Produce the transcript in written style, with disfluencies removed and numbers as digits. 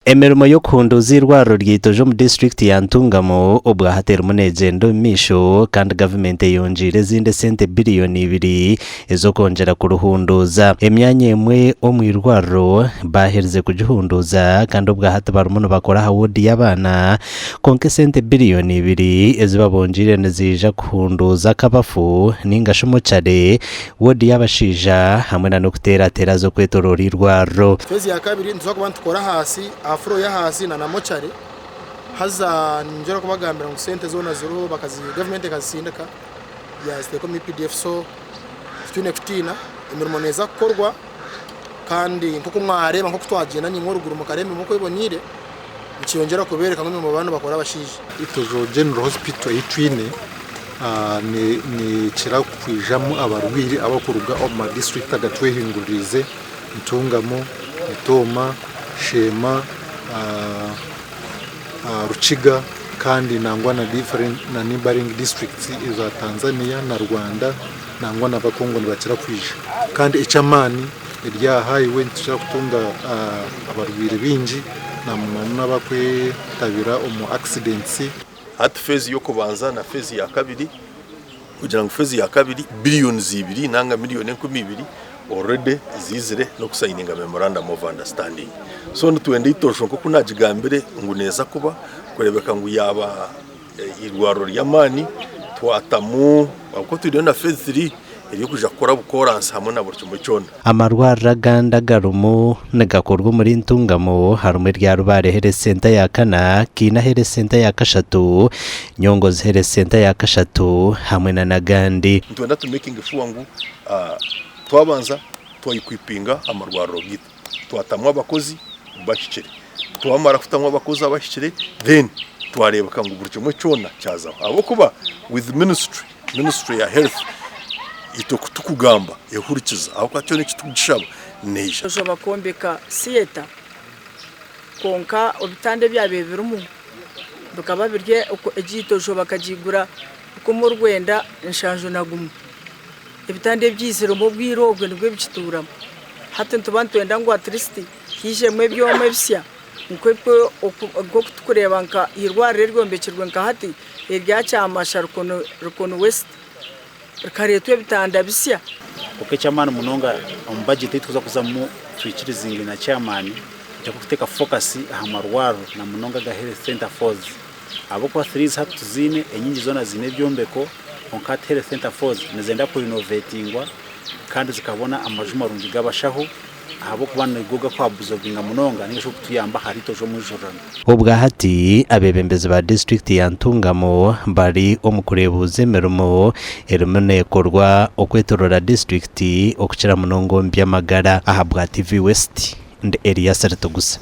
Emirimo y'okuhunduuza eirwariro rya Itojo omu disiturikiti ya Ntungamo obwahati erimu neegyenda omu maisho kandi gavumenti eyongyeire ezindi esente biriyoni ibiri ez'okwongyera kuruhunduuza. Emyanya emwe omu irwariro baaherize kugihunduuza kandi obwahati barimu nibakora aha woodi y'abaana kwonka esente biriyoni ibiri ezi babongyeire niziija kuhunduuza akabafu ninga shi mochare, woodi y'abashaija hamwe na n'okuteerateera z'okwetoroora eirwariro. Feezi ya kabiri nituza kuba nitukora ahaasi aha floor y'ahaasi na na mochari haza ningyera kubagambira ngu sente zoona ziriho bakazi gavumenti ekazisindika yaziteeka omu EPDF so titwine kutiina emirimo neeza kukorwa kandi nk'oku mwareeba nk'oku twagyenda naimwe oruguru mukareeba emirimo oku eboneire nikiyongyera kubeereka ngu emirimo bariyo nibakora abashaija. Itojo General Hospital ei twine nekira kwijamu abarwaire abarikuruga omu ma disiturikiti agatwehinguririize, Ntungamo, Mitooma, Sheema, Rukiga kandi nangwa na different na neighboring districts eza Tanzania na Rwanda nangwa na Abakongo nibakira kwija. Kandi eky'amaani eri aha highway nitukira kutunga abarwaire baingi na muno abakwetabira omu accidents. Hati feezi y'okubanza na feezi ya kabiri kugira ngu feezi ya kabiri billions ibiri nanga million 2000 already ziizire n'okusayininga memorandum of understanding. So nitwenda eitosho nk'oku naagigambire ngu neeza kuba kureebeka ngu yaaba eirwariro ry'amaani twatamu ahabw'okuba twineyo na feezi 3 ery'okwija kukora bukoransi hamwe na buri kimwe kyona. Amarwariro agandi agarimu nigakorwa omuri Ntungamo harimu erya Rubare Health Centre ya kana, Kiina Health Centre ya kashatu, Nyongozi Health Centre ya kashatu hamwe na n'agandi. Nitwenda tu makinge sure ngu twabanza twa equipinga amarwariro gaitu, twatamu abakozi bahikire, twamara kutamu abakozi abahikire then twareebeka ngu buri kimwe kyona kyazaho ahabw'okuba with ministry, ministry ya health itwe ku tukugamba ehurikiza ahabw'okuba kyona eki tukugishaba neija. Ejo bakombeka theatre kwonka ebitanda ebyabaire birimu bikaba biri egyo itojo bakagigura 1971. Ebitanda ebyaiziremu obwire obwo nibwo bikituuramu. Hati nituba nitwenda ngu at least haijemu ebyoma ebisya nk'oku turikureeba nka eirwariro eryombekirwe nka hati erya Kyamasha Rukoni West rikareetwa ebitanda bisya. Kwonka eky'amaani munonga omu bajeti ei turikuza kuzamu twikiriziinge na chairman nitwija kuteeka focus aha marwariro na munonga aga health centre fours ahabw'okuba threes hati tuziine, enyingi zoona ziine ebyombeko kwonka hati health centre fours nizenda kurinovetingwa kandi zikabona amaju marungi g'abashaho ahabw'okuba nigo gakwabuzobinga munonga ninga shi okutuyamba ahari itwe omwijurirano. Obwahati abeebembezi ba disiturikiti ya Ntungamo bari omu kureebuuza emirimo erimu neekorwa okwetoroora disiturikiti okukira munonga omu by'amagara. Ahabwa TV West, ndi Elias Ritugusa.